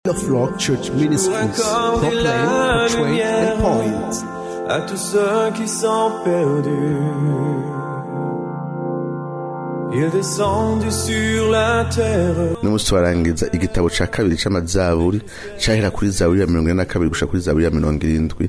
Of Lord Church Ministries Accorder proclaim, la portray, and lumière point. À tous ceux qui sont perdus. Il descendu sur la terre. N'umunsi turarangiza igitabo ca kabiri c'amazaburi, cahera kuri zaburi ya 42 gushika kuri zaburi ya 72.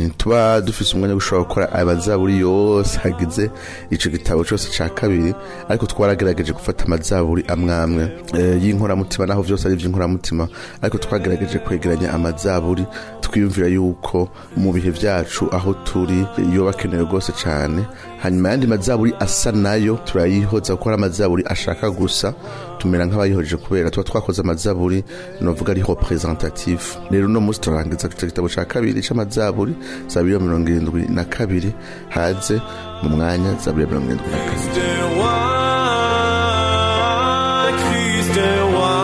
Ntituba dufise umwanya wo gushobora gukora amazaburi yose hagize ico gitabo cose ca kabiri, ariko twaragerageje gufata amazaburi amwamwe y'inkoramutima, naho vyose ari ivy'inkoramutima, ariko twagerageje kwegeranya amazaburi twiyumvira yuko mu bihe vyacu aho turi iyo bakenewe rwose cane. Hanyuma ayandi mazaburi asa nayo turayihoza, kuko ari amazaburi ashaka gusa tumera nk'abayihojeje kubera tuba twakoze amazaburi novuga ari représentatif. Rero uno munsi turarangiza ico gitabo ca kabiri c'amazaburi, zaburi ya 72, haze mu mwanya zaburi ya 74. Christ est roi, Christ est roi,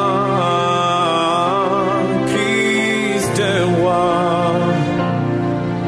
Christ est roi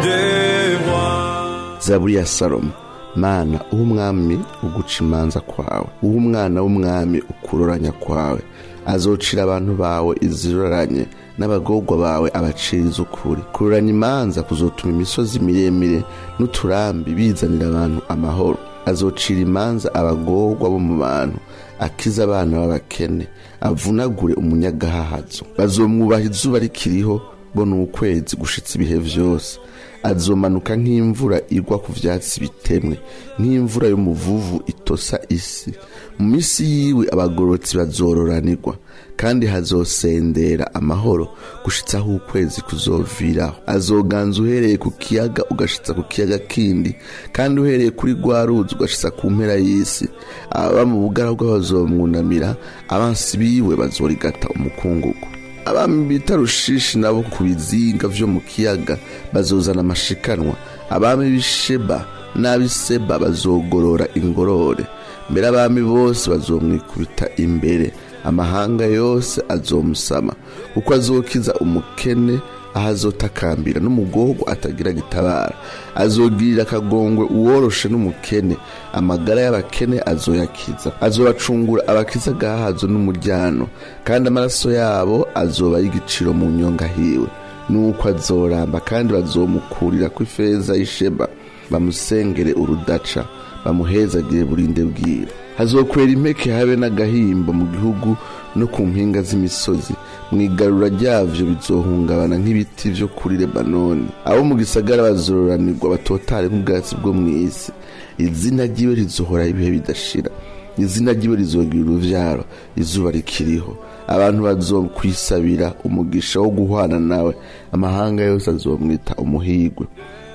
des rois. Zaburi ya Salomo. Mana, uha umwami uguca imanza kwawe, uha umwana w'umwami ukuroranya kwawe. Azocira abantu bawe iziroranye, n'abagorwa bawe abaciriza ukuri. Kuroranya imanza kuzotuma imisozi miremire n'uturambi bizanira abantu amahoro. Azocira imanza abagorwa bo mu bantu, akiza abana b'abakene, avunagure umunyagahahazo. Bazomwubaha izuba rikiriho, bo ni ukwezi gushitsa ibihe vyose. Azomanuka nk'imvura igwa ku vyatsi bitemwe, nk'imvura y'umuvuvu itosa isi. Mu misi yiwe abagororotsi bazororanirwa, kandi hazosendera amahoro gushitsa aho ukwezi kuzoviraho. Azoganza uhereye ku kiyaga ugashitsa ku kiyaga kindi, kandi uhereye kuri rwa ruzi ugashitsa ku mpera y'isi. Ababa mu bugaragwa bazomwunamira, abansi biwe bazorigata umukungugu. Abami bita Rushishi nabo ku bizinga vyo mu kiyaga bazozana amashikanwa. Abami b'Isheba n'ab'Iseba bazogorora ingorore. Mbere abami bose bazomwikubita imbere, amahanga yose azomusama, kuko azokiza umukene aho azotakambira, n'umugorwa atagira gitabara. Azogirira akagongwe uworoshe n'umukene, amagara y'abakene azoyakiza. Azobacungura abakiza agahazo n'umuryano, kandi amaraso yabo azoba y'igiciro mu nyonga hiwe. Nuko azoramba, kandi bazomukurira ku ifeza y'Isheba, bamusengere urudaca, bamuhezagire burinde bwira. Hazokwera impeke habe n'agahimbo mu gihugu no ku mpinga z'imisozi. Mu igarura ryavyo bizohungabana nk'ibiti vyo kuri Lebanoni. Abo mu gisagara bazororanirwa, batotare nk'ubwatsi bwo mw'isi. Izina ryiwe rizohora ibihe bidashira, izina ryiwe rizogira uruvyaro izuba rikiriho. Abantu bazokwisabira umugisha wo guhwana nawe, amahanga yose azomwita umuhigwe.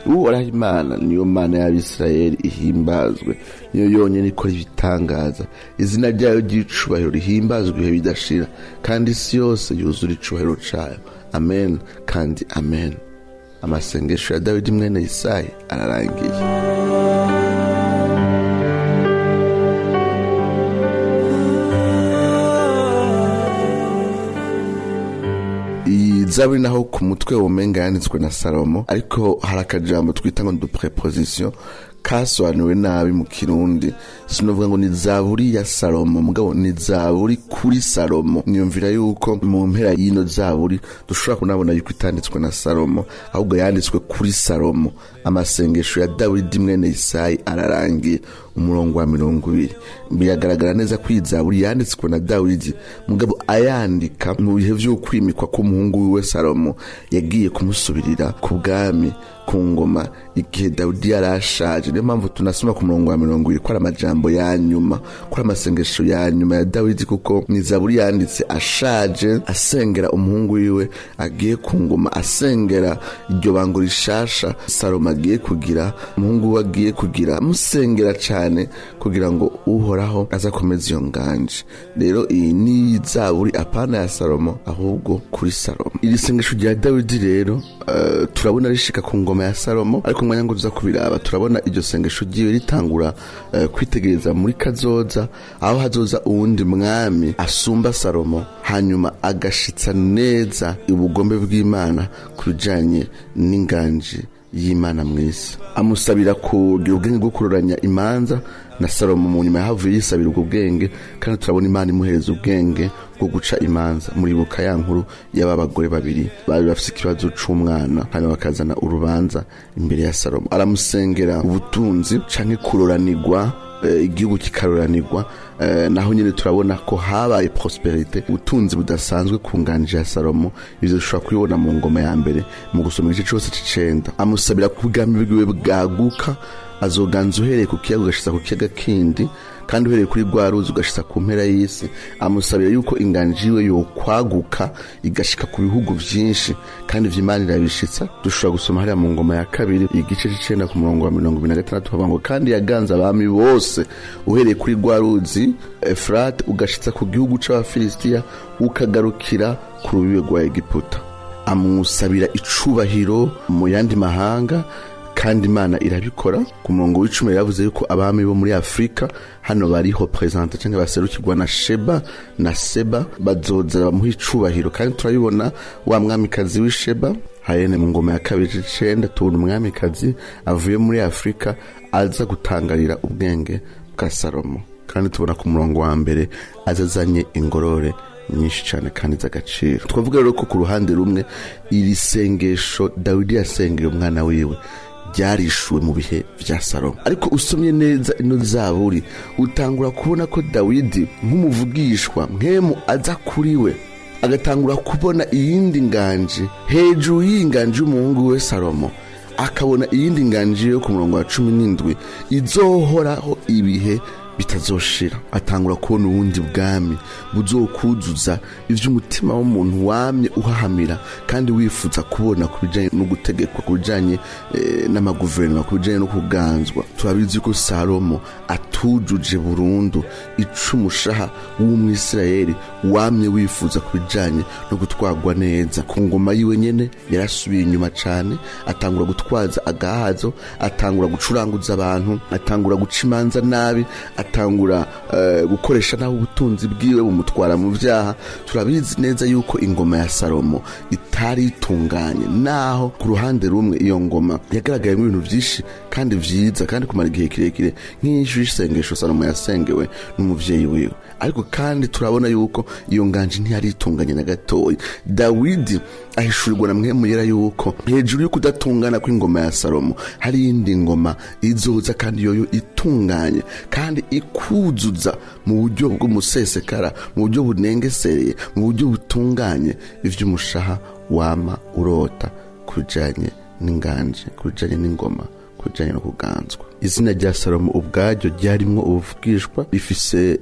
Uhoraho Imana niyo Mana y'Abisirayeli ihimbazwe, niyo yonyine ikora ibitangaza. Izina ryayo ry'icubahiro rihimbazwe ibihe bidashira, kandi isi yose yuzura icubahiro cayo. Amen kandi amen. Amasengesho ya Dawidi mwene Isayi ararangiye. Iyi zaburi naho ku mutwe womenga yanditswe na Salomo, ariko hari akajambo twita ngo de préposition kasobanuwe nabi mu Kirundi. Sinovuga ngo ni zaburi ya Salomo, mugabo ni zaburi kuri Salomo. Niyumvira yuko mu mpera y'ino zaburi dushobora kunabona yuko itanditswe na Salomo, ahubwo yanditswe kuri Salomo. Amasengesho ya Dawidi mwene Isayi ararangiye, umurongo wa 20. Biragaragara neza ko iyi zaburi yanditswe na Dawidi, mugabo ayandika mu bihe vy'ukwimikwa k'umuhungu wiwe Salomo yagiye kumusubirira ku bwami, ku ngoma, igihe Dawidi yari ashaje. Niyo mpamvu tunasoma ku murongo wa 20 ko ari amajambo ya nyuma, ko ari amasengesho ya nyuma ya Dawidi, kuko ni zaburi yanditse ashaje, asengera umuhungu wiwe agiye ku ngoma, asengera iryo bango rishasha Salomo agiye kugira, umuhungu we agiye kugira, amusengera cane kugira ngo Uhoraho azakomeze iyo nganje. Rero iyi ni zaburi apana ya Salomo, ahubwo kuri Salomo. Iri sengesho rya Dawidi rero turabona rishika ku ngoma ya Salomo, ariko umwanya ngo tuza kubiraba, turabona iryo sengesho ryiwe ritangura kwitegereza muri kazoza, aho hazoza uwundi mwami asumba Salomo, hanyuma agashitsa neza ubugombe bw'Imana ku bijanye n'inganji y'Imana mw'isi. Amusabira kugira ubwenge bwo kuroranya imanza. Na Salomo mu nyuma yahavuye yisabira ubwo bwenge, kandi turabona Imana imuhereza ubwenge bwo guca imanza. Muribuka ya nkuru y'aba bagore babiri bari bafise ikibazo c'umwana, hanyuma bakazana urubanza imbere ya Salomo. Aramusengera ubutunzi canke kuroranirwa, igihugu kikaroranirwa. Naho nyine turabona ko habaye prospérité, ubutunzi budasanzwe ku nganji ya Salomo. Ivyo dushobora kubibona mu Ngoma ya Mbere, mu gusoma igice cose c'icenda. Amusabira ko ubwami bwiwe bwaguka, azoganza uhereye ku kiyaga ugashitsa ku kiyaga kindi, kandi uhereye kuri rwa ruzi ugashitsa ku mpera y'isi. Amusabira yuko inganji yiwe yokwaguka igashika ku bihugu vyinshi, kandi ivyo Imana irabishitsa. Dushobora gusoma hariya mu Ngoma ya Kabiri, igice c'icenda, ku murongo wa 26, havuga ngo: "Kandi yaganze abami bose, uhereye kuri rwa ruzi Efurate ugashitsa ku gihugu c'Abafilisitiya, ukagarukira ku rubibe rwa Egiputa." Amusabira icubahiro mu yandi mahanga, kandi Imana irabikora. Ku murongo w'icumi yavuze yuko abami bo muri Afurika hano bariho représentés cyangwa baserukirwa na Sheba na Seba, bazoza bamuha icubahiro, kandi turabibona wa mwamikazi w'Isheba. Hayene mu Ngoma ya Kabiri icenda tubona umwamikazi avuye muri Afurika aza gutangarira ubwenge bwa Salomo, kandi tubona ku murongo wa mbere aza azanye ingorore nyinshi cyane kandi z'agaciro. Twavuga rero ko ku ruhande rumwe iri sengesho Dawidi yasengeye umwana wiwe ryarishuwe mu bihe vya Salomo. Ariko usomye neza ino zaburi, utangura kubona ko Dawidi nk'umuvugishwa mpwemu aza kuri we, agatangura kubona iyindi nganji hejuru y'iyi nganji y'umuhungu we Salomo, akabona iyindi nganji yo ku murongo wa 17 izohoraho ibihe bitazoshira. Atangura kubona ubundi bwami buzokuzuza ivy'umutima w'umuntu wamye uhahamira kandi wifuza kubona ku bijanye no gutegekwa, ku bijanye n'amaguverinoma, ku bijanye no kuganzwa. Turabizi ko Salomo atujuje burundu icumushaha w'Umwisirayeli wamye wifuza ku bijanye no gutwarwa neza. Ku ngoma yiwe nyene yarasubiye inyuma cane, atangura gutwaza agahazo, atangura gucuranguza abantu, atangura guca imanza nabi, atangura gukoresha nabi ubutunzi bwiwe, bumutwara mu vyaha. Turabizi neza yuko ingoma ya Salomo itari itunganye, naho ku ruhande rumwe iyo ngoma yagaragayemo ibintu vyinshi kandi vyiza kandi kumara igihe kirekire, nk'inyishu y'isengesho Salomo yasengewe n'umuvyeyi wiwe. Ariko kandi turabona yuko iyo nganji ntiyari itunganye na gatoya. Dawidi ahishurirwa na Mpwemu Yera yuko hejuru yo kudatungana kw'ingoma ya Salomo hari iyindi ngoma izoza, kandi yoyo itunganye kandi ikuzuza mu buryo bw'umusesekara, mu buryo bunengesereye, mu buryo butunganye ivy'umushaha wama urota ku bijanye n'inganji, ku bijanye n'ingoma, ku bijanye no kuganzwa. Izina rya Salomo ubwaryo ryarimwo ubuvugishwa, rifise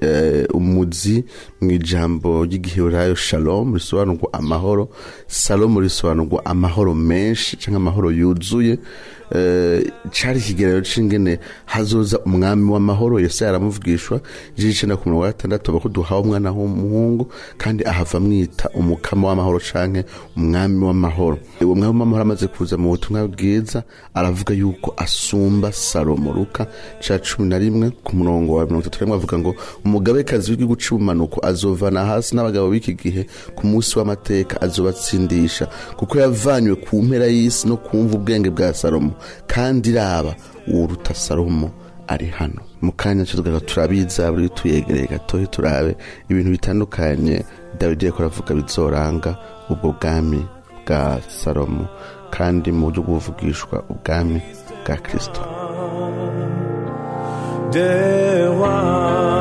umuzi mu ijambo ry'Igiheburayo shalom, risobanurwa amahoro. Salomo risobanurwa amahoro menshi cyangwa amahoro yuzuye. Cari ikigereranyo c'ingene hazoza umwami w'amahoro. Yesaya aramuvugishwa, igice c'icenda ku murongo wa gatandatu, ko duhawe umwana w'umuhungu, kandi ahava amwita umukama w'amahoro canke umwami w'amahoro. Uwo mwami w'amahoro amaze kuza, mu butumwa bwiza aravuga yuko asumba Salomo. Luka ca 11 ku murongo wa 31 avuga ngo: "Umugabekazi w'igihugu c'ubumanuko azovana hasi n'abagabo b'iki gihe ku munsi w'amateka, azobatsindisha, kuko yavanywe ku mpera y'isi no kumva ubwenge bwa Salomo, kandi raba, uwuruta Salomo ari hano." Mu kanya tugaga turabiza buri tuyegereye gatoya, turabe ibintu bitandukanye Dawidi yariko aravuga bizoranga ubwo bwami bwa Salomo, kandi mu buryo bw'ubuvugishwa ubwami bwa Kristo. Des rois.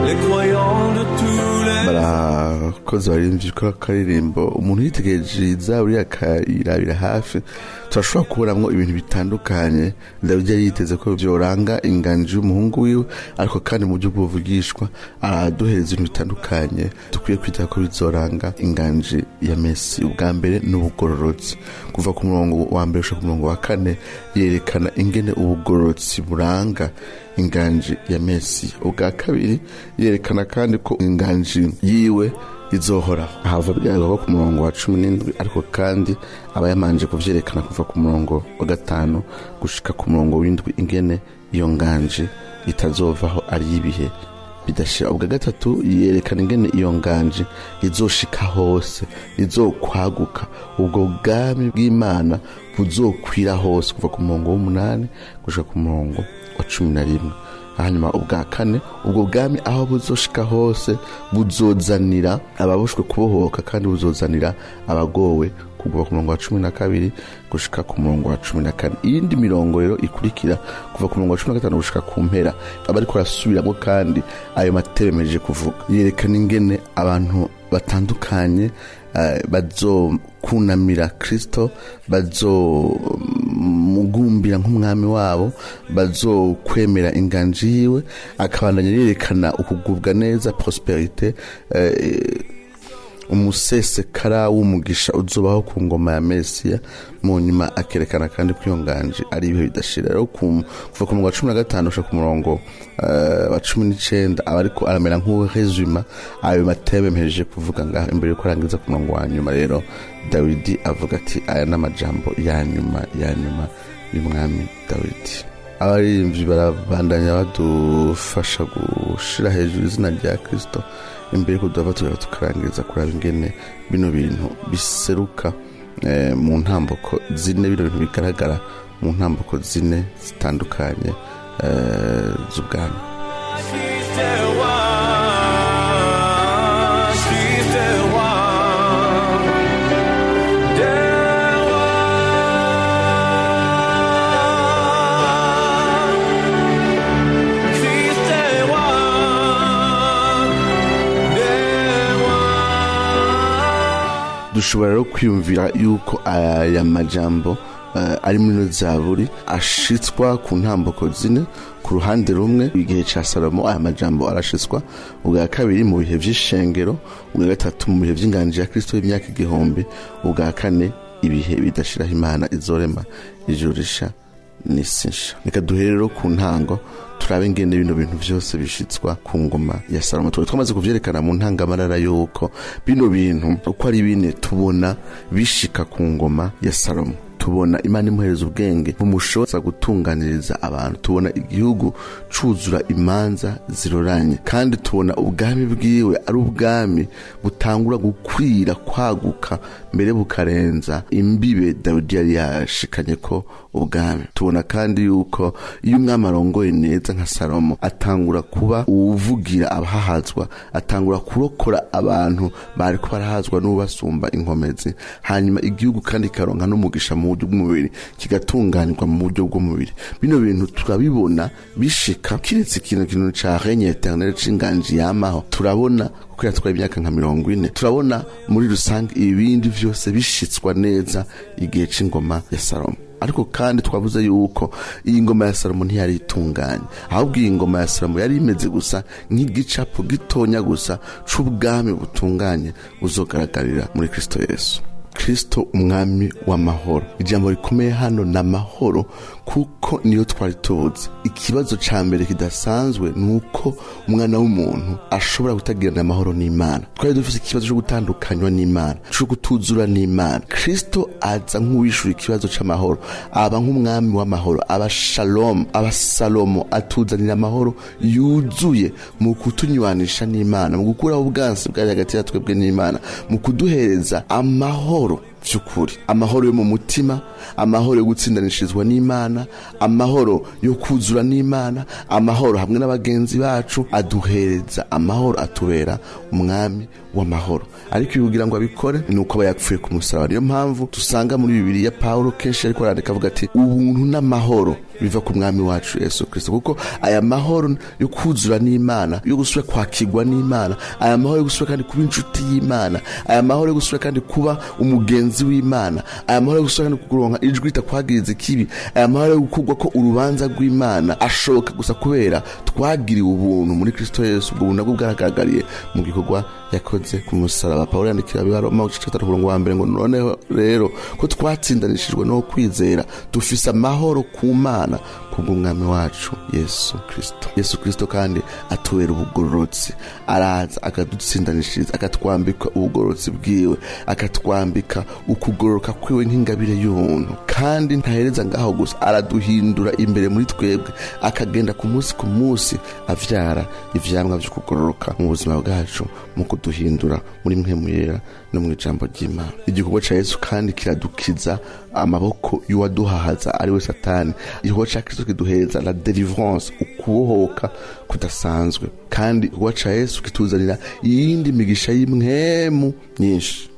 Les croyants de tous les Barakoze baririmbye ko akaririmbo. Umuntu yitegereje izaburi akayirabira hafi, turashobora kubonamwo ibintu bitandukanye Dawidi yari yiteze ko vyoranga inganji y'umuhungu wiwe. Ariko kandi mu buryo bw'ubuvugishwa araduhereza ibintu bitandukanye dukwiye kwita ko bizoranga inganji ya Mesi. Ubwa mbere ni ubugororotsi. Kuva ku murongo wa mbere gushika ku murongo wa kane yerekana ingene ubugororotsi buranga inganji ya Mesi. Ubwa kabiri yerekana kandi ko inganji yiwe izohoraho, ahava bigaragara ko ku murongo wa 17. Ariko kandi aba yamanje kuvyerekana kuva ku murongo wa gatanu gushika ku murongo w'indwi, ingene iyo nganji itazovaho, ari ibihe bidashira. Ubwa gatatu yerekana ingene iyo nganje izoshika hose, izokwaguka, ubwo bwami bw'Imana buzokwira hose, kuva ku murongo w'8 gushika ku murongo wa 11. Hanyuma ubwa kane, ubwo bwami aho buzoshika hose buzozanira ababoshwe kubohoka, kandi buzozanira abagowe, kuva ku murongo wa 12 gushika ku murongo wa 14. Iyindi mirongo rero ikurikira kuva ku murongo wa 15 gushika ku mpera, aba ariko arasubiramo kandi ayo matebe mejeje kuvuga, yerekana ingene abantu batandukanye bazokunamira Kristo, bazomugumbira nk'umwami wabo, bazokwemera inganji yiwe. Akabandanya yerekana ukugubwa neza, prosperite, umusesekara w'umugisha uzobaho ku ngoma ya Mesiya. Mu nyuma akerekana kandi ko iyo nganje ari ibihe bidashira. Rero kuva ku murongo wa 15 gushika ku murongo wa 19, aba ariko aramera nk'uwuhezuma ayo matebe mpejeje kuvuga ngaho imbere yuko arangiza ku murongo wa nyuma. Rero Dawidi avuga ati aya ni amajambo ya nyuma ya nyuma y'umwami Dawidi. Abaririmbyi barabandanya badufasha gushira hejuru izina rya Kristo imbere yuko duhava tugera tukarangiriza kuraba ingene bino bintu biseruka mu ntamboko zine, bino bintu bigaragara mu ntamboko zine zitandukanye z'ubwami. Christ est roi, Christ est roi, des rois. Christ est roi, des rois. Dushobora rero kwiyumvira yuko aya majambo ari muri ino zaburi ashitswa ku ntamboko zine. Ku ruhande rumwe, igihe ca Salomo aya majambo arashitswa; ubwa kabiri, mu bihe vy'ishengero; ubwa gatatu, mu bihe vy'inganji ya Kristo y'imyaka 1000; ubwa kane, ibihe bidashiraho Imana izorema ijuru risha n'isi nsha. Reka duhere rero ku ntango, turabe ingene bino bintu vyose bishitswa ku ngoma ya Salomo. Twari twamaze kuvyerekana mu ntangamarara yuko bino bintu uko ari bine tubona bishika ku ngoma ya Salomo. Tubona Imana imuhereza ubwenge bumushoboza gutunganiriza abantu, tubona igihugu cuzura imanza ziroranye, kandi tubona ubwami bwiwe ari ubwami butangura gukwira, kwaguka, mbere bukarenza imbibe Dawidi yari yashikanye ko ubwami. Tubona kandi yuko iyo umwami arongoye neza nka Salomo, atangura kuba uwuvugira abahahazwa, atangura kurokora abantu bariko barahazwa n'ubasumba inkomezi. Hanyuma igihugu kandi kikaronka n'umugisha mu buryo bw'umubiri, kigatunganirwa mu buryo bw'umubiri. Bino bintu turabibona bishika, kiretse ikintu ca règne éternel c'inganji yamaho, turabona kuko yatwaye imyaka nka 40. Turabona muri rusange ibindi vyose bishitswa neza igihe c'ingoma ya Salomo. Ariko kandi twavuze yuko iyi ngoma ya Salomo ntiyari itunganye, ahubwo iyi ngoma ya Salomo yari imeze gusa nk'igicapo gitonya gusa c'ubwami butunganye buzogaragarira muri Kristo Yesu. Kristo umwami w'amahoro. Ijambo rikomeye hano ni amahoro, kuko niyo twari tuzi. Ikibazo ca mbere kidasanzwe ni uko umwana w'umuntu ashobora kutagirana amahoro n'Imana. Twari dufise ikibazo cyo gutandukanywa n'Imana, cyo kutuzura n'Imana. Kristo aza nk'uwishura ikibazo c'amahoro, aba nk'umwami w'amahoro, aba Shalom, aba Salomo, atuzanira amahoro yuzuye mu kutunywanisha n'Imana, mu gukuraho ubwansi bwari hagati ya twebwe n'Imana, mu kuduhereza amahoro vy'ukuri, amahoro yo mu mutima, amahoro yo gutsindanishirizwa n'Imana, amahoro yo kuzura n'Imana, amahoro hamwe n'abagenzi bacu. Aduhereza amahoro, atubera umwami w'amahoro. Ariko ibi kugira ngo abikore ni uko aba yapfuye ku musaraba. Niyo mpamvu dusanga muri Bibiliya Pawulo kenshi ariko arandika avuga ati ubuntu n'amahoro biva ku mwami wacu Yesu Kristo, kuko aya mahoro yo kuzura n'Imana, yo gusubira kwakirwa n'Imana, aya mahoro yo gusubira kandi kuba inshuti y'Imana, aya mahoro yo gusubira kandi kuba umugenzi w'Imana, aya mahoro yo gusubira kandi kuronka ijwi ritakwagiriza ikibi, aya mahoro yo gukurwa ko urubanza rw'Imana ashoboka gusa kubera twagiriwe ubuntu muri Kristo Yesu. Ubwo buntu nabwo bwaragaragariye mu gikorwa yakoze ku musaraba. Pawulo yandikira Abaroma igice cya 3 umurongo wa 1 ngo noneho rero ko twatsindanishijwe no kwizera, dufise amahoro ku Mana kubw'umwami wacu Yesu Kristo. Yesu Kristo kandi atubera ubugororotsi, araza akadutsindanishiriza, akatwambika ubugororotsi bwiwe, akatwambika ukugororoka kwiwe nk'ingabire y'ubuntu. Kandi ntahereza ngaho gusa, araduhindura imbere muri twebwe, akagenda ku munsi ku munsi Avyara ivyamwa vyo kugororoka mu buzima bwacu, mu kuduhindura muri Mpwemu Yera no mu ijambo ry'Imana. Igikorwa ca Yesu kandi kiradukiza amaboko y'uwaduhahaza, ari we Satani. Igikorwa ca Kristo kiduhereza la délivrance, ukubohoka kudasanzwe. Kandi igikorwa ca Yesu kituzanira iyindi migisha y'impwemu myinshi.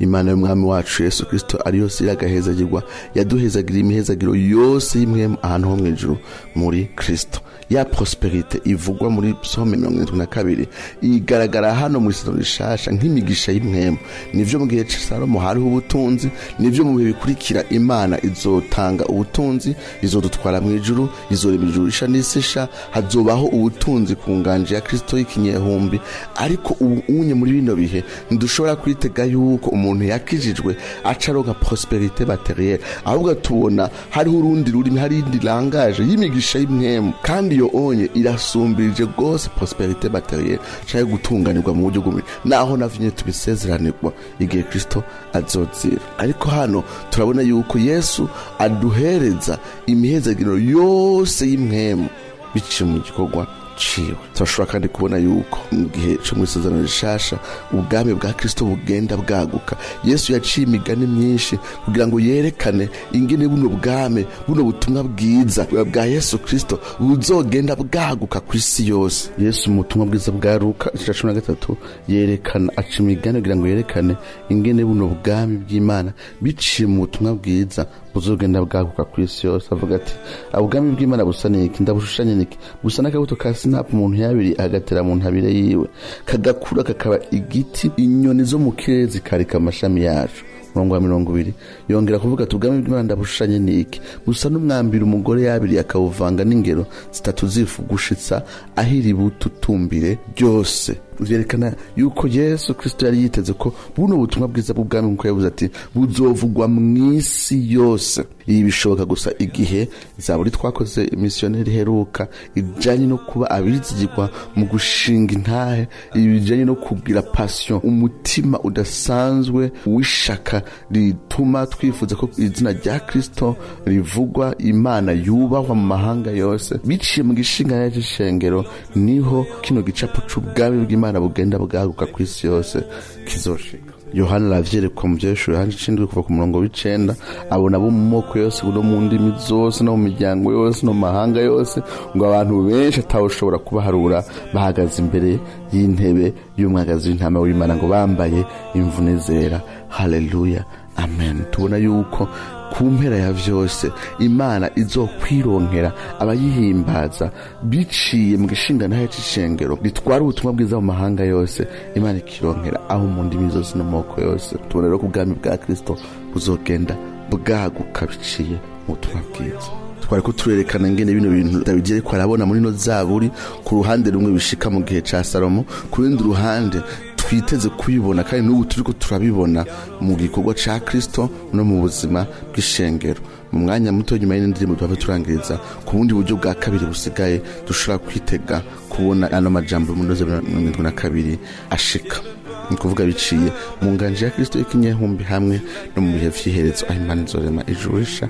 Imana y'Umwami wacu Yesu Kristo, ari yose iragahezagirwa, yaduhezagira imihezagiro yose y'impwemu ahantu ho mu ijuru muri Kristo. Ya prospérité ivugwa muri Psaume 72 igaragara hano mu Isezerano Rishasha nk'imigisha y'impwemu. Nivyo, mu gihe ca Salomo hariho ubutunzi. Nivyo, mu bihe bikurikira Imana izotanga ubutunzi, izodutwara mu ijuru, izorema ijuru risha n'isi sha, hazobaho ubutunzi ku nganje ya Kristo y'ikinyehumbi. Ariko ubu unye, muri bino bihe, ntidushobora kwitega yuko umuntu yakijijwe aca aronka prospérité matérielle. Ahubwo tubona hariho urundi rurimi, hari indi langage y'imigisha y'impwemu, kandi iyo onye irasumbirije rwose prospérité matérielle canke gutunganirwa mu buryo bw'umubiri, naho navyo nyene tubisezeranirwa igihe Kristo azozira. Ariko hano turabona yuko Yesu aduhereza imihezagiro yose y'impwemu biciye mu gikorwa ciwe. Turashobora kandi kubona yuko mu gihe co mu Isezerano Rishasha ubwami bwa Kristo bugenda bwaguka. Yesu yaciye imigani myinshi kugira ngo yerekane ingene buno bwami, buno butumwa bwiza bwa Yesu Kristo buzogenda bwaguka ku isi yose. Yesu mu butumwa bwiza bwa Luka igice ca 13 yerekana, aca imigani kugira ngo yerekane ingene buno bwami bw'Imana biciye mu butumwa bwiza buzogenda bwaguka ku isi yose. Avuga ati: "Ubwami bw'Imana busa niki? Ndabushushanye niki? Busa n'akabuto ka sinapu umuntu yabiri agatera mu ntabire yiwe, kagakura kakaba igiti, inyoni zo mu kirere zikarika amashami yacu." Murongo wa 20 yongera kuvuga ati: "Ubwami bw'Imana ndabushushanye niki? Busa n'umwambiro umugore yabiriye akawuvanga n'ingero zitatu z'ifu gushitsa ahiri bututumbire ryose." Vyerekana yuko Yesu Kristo yari yiteze ko buno butumwa bwiza bw'ubwami, nkuko yavuze ati buzovugwa mw'isi yose. Ibi bishoboka gusa igihe zaburi twakoze misiyoneri iheruka ijanye no kuba abizigirwa mu gushinga intahe, ibi bijanye no kugira passion, umutima udasanzwe w'ishaka rituma twifuza ko izina rya Kristo rivugwa, Imana yubahwa mu mahanga yose, biciye mu gishinga c'ishengero, niho kino gicapo c'ubwami bw'Imana bugenda bwaguka ku isi yose kizoshika. Yohana aravyerekwa mu Vyahishuriwe Yohana 7, kuva ku murongo w'9, abona abo mu moko yose no mu ndimi zose no mu miryango yose no mu mahanga yose, ngo abantu benshi atawushobora kubaharura, bahagaze imbere y'intebe y'umwagazi w'intama w'Imana, ngo bambaye imvune zera. Haleluya, amen. Tubona yuko ku mpera ya vyose Imana izokwironkera abayihimbaza biciye mu gishingantahe c'ishengero ritwara ubutumwa bwiza mu mahanga yose. Imana ikironkera aho mu ndimi zose no mu moko yose. Tubona rero ko ubwami bwa Kristo buzogenda bwaguka biciye mu butumwa bwiza. Twari ko turerekana ngene bino bintu Dawidi ariko arabona muri no zaburi, ku ruhande rumwe bishika mu gihe ca Salomo, ku rundi ruhande twiteze kubibona, kandi n'ubu turiko turabibona mu gikorwa ca Kristo no mu buzima bw'ishengero. Mu mwanya muto nyuma y'indirimbo tuba turangiriza ku bundi buryo bwa kabiri busigaye dushobora kwitega kubona ano majambo muri 72 ashika, ni kuvuga biciye mu nganje ya Kristo y'ikinyehumbi hamwe no mu bihe vy'iherezo, aho Imana izorema ijuru risha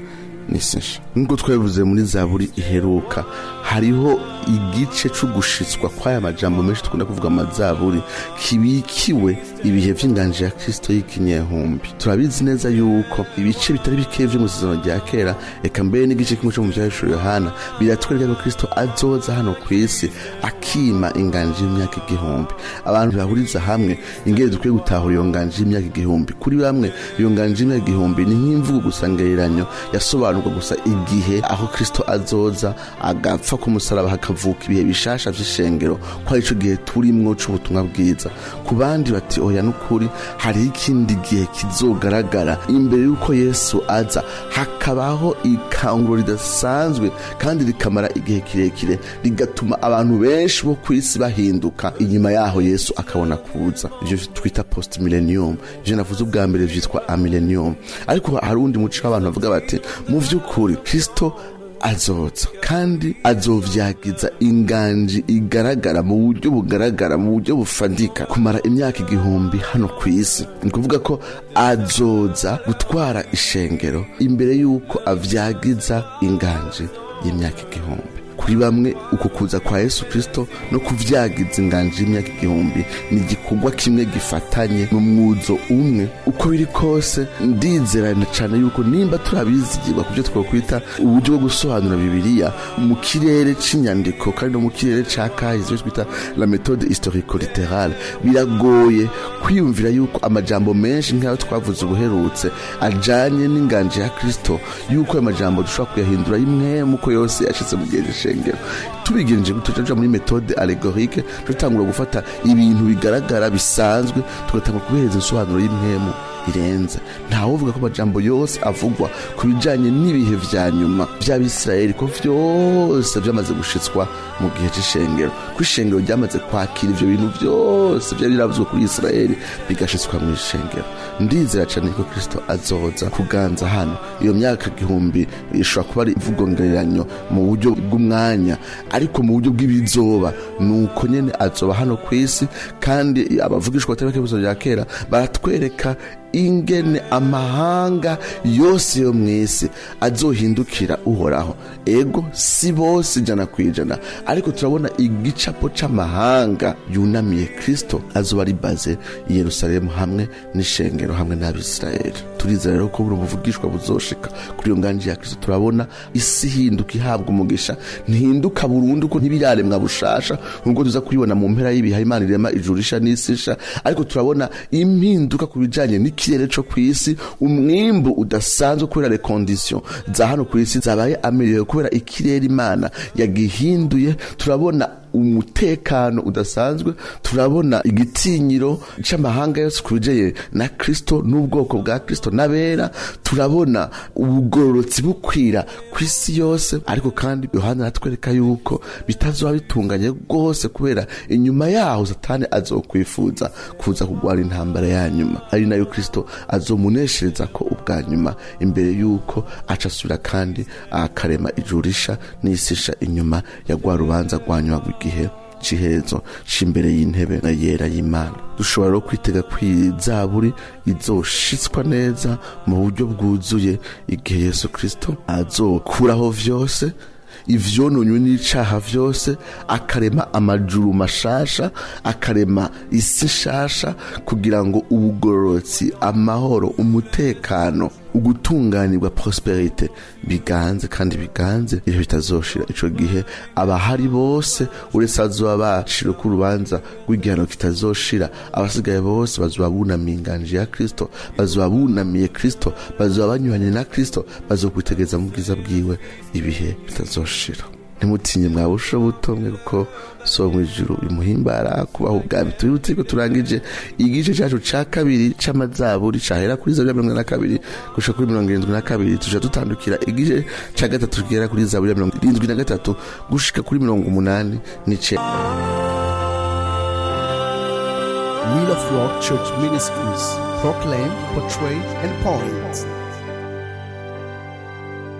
n'isi nsha. Nk'uko twabivuze muri zaburi iheruka, hariho igice c'ugushitswa kw'aya majambo menshi dukunda kuvuga amazaburi kibikiwe ibihe vy'inganje ya Kristo y'ikinyehumbi. Turabizi neza yuko ibice bitari bikeya vyo mu Isezerano rya Kera, eka mbere n'igice kimwe co mu Vyahishuriwe Yohana, biratwereka ko Kristo azoza hano ku isi akima inganje y'imyaka 1000. Abantu bahuriza hamwe ingene dukwiye gutahura iyo nganje y'imyaka 1000. Kuri bamwe, iyo nganje y'imyaka 1000 ni nk'imvugo gusa ngereranyo yasobanurwa gusa igihe aho Kristo azoza agapfa ku musaraba, hakavuka ibihe bishasha vy'ishengero, ko ari ico gihe turimwo c'ubutumwa bwiza. Ku bandi bati: "Oya, n'ukuri hariho ikindi gihe kizogaragara imbere y'uko Yesu aza, hakabaho ikanguro ridasanzwe kandi rikamara igihe kirekire, rigatuma abantu benshi bo ku isi bahinduka. Inyuma yaho Yesu akabona kuza." Ivyo twita post millennium. Ivyo navuze ubwa mbere vyitwa amillennium. Ariko hari uwundi muco w'abantu bavuga bati: "Mu vy'ukuri Kristo azoza kandi azovyagiza inganji igaragara mu buryo bugaragara, mu buryo bufadika, kumara imyaka 1000 hano ku isi." Ni kuvuga ko azoza gutwara ishengero imbere y'uko avyagiza inganji y'imyaka 1000. Kuri bamwe, uko kuza kwa Yesu Kristo no kuvyagiza inganji y'imyaka 1000 ni igikorwa kimwe gifatanye n'umwuzo umwe. Uko biri kose, ndizerana cyane yuko nimba turabizigirwa ku byo twakwita uburyo bwo gusobanura Bibiliya mu kirere c'inyandiko kandi no mu kirere ca kahise, icyo twita la méthode historico-littérale, biragoye kwiyumvira yuko amajambo menshi nk'ayo twavuze ubuherutse ajanye n'inganji ya Kristo, yuko ayo majambo dushobora kuyahindura imwe uko yose yashitse mu gihe c'ishengero. Tubigenje gutyo, tuja muri méthode allégorique, tutangura gufata ibintu bigaragara bisanzwe, tugatangura kubihereza insobanuro y'impwemu irenze. Ntawuvuga ko amajambo yose avugwa ku bijanye n'ibihe vya nyuma vy'Abisirayeli ko vyose vyamaze gushitswa mu gihe c'ishengero, ko ishengero ryamaze kwakira ivyo bintu vyose vyari biravuzwe kuri Isirayeli bigashitswa mu ishengero. Ndizera cane ko Kristo azoza kuganza hano. Iyo myaka 1000 ishobora kuba ari imvugo ngereranyo mu buryo bw'umwanya, ariko mu buryo bw'ibizoba nuko nyene azoba hano ku isi. Kandi abavugishwa batari bake bya kera baratwereka ingene amahanga yose yo mu isi azohindukira Uhoraho. Ego, si bose 100%, ariko turabona igicapo c'amahanga yunamiye Kristo azoba ari baze i Yerusalemu hamwe n'ishengero hamwe n'Abisirayeli. Turizera rero ko buri buvugishwa buzoshika kuri iyo nganji ya Kristo. Turabona isi ihinduka, ihabwa umugisha. Ntihinduka burundu ko ntibiraremwa bushasha nubwo tuza kubibona mu mpera y'ibihe, Imana irema ijuru risha n'isi isha, ariko turabona impinduka ku bijanye n'ikirere co kw'isi, umwimbu udasanzwe kubera les conditions za hano kw'isi zabaye améliorées kubera ikirere Imana yagihinduye. Turabona umutekano udasanzwe, turabona igitinyiro c'amahanga yose ku bijanye na Kristo n'ubwoko bwa Kristo n'abera, turabona ubugororotsi bukwira ku isi yose. Ariko kandi Yohana aratwereka yuko bitazoba bitunganye rwose, kubera inyuma yaho Satani azokwifuza kuza kurwana intambara ya nyuma, ari nayo Kristo azomuneshereza ko ubwa nyuma, imbere yuko aca asubira kandi akarema ijuru risha n'isi isha inyuma ya rwa rubanza rwa nyuma rw'igihe c'iherezo c'imbere y'intebe yera y'Imana. Dushobora rero kwitega kw'izaburi izoshitswa neza mu buryo bwuzuye igihe Yesu Kristo azokuraho vyose ivyononywe n'icaha vyose, akarema amajuru mashasha, akarema isi nshasha, kugira ngo ubugororotsi, amahoro, umutekano, ugutunganirwa, prospérité biganze kandi biganze ibihe bitazoshira. Ico gihe abahari bose, uretse abazoba baciriwe ku urubanza rw'igihano kitazoshira, abasigaye bose bazoba bunamiye inganji ya Kristo, bazoba bunamiye Kristo, bazoba banyuranye na Kristo, bazokwitegereza mu bwiza bwiwe ibihe bitazoshira. Ntimutinye mwa busho buto mwe, kuko So mu ijuru imuhimbara kubaho ubwami. Tubibutse ko turangije igice cyacu ca kabiri c'amazaburi, cahera kuri zaburi ya 42 gushika kuri 72. Tuja dutandukira igice ca gatatu kigera kuri zaburi ya 73 gushika kuri 89. Wheel of Rock Church Ministries proclaim, portray, and point.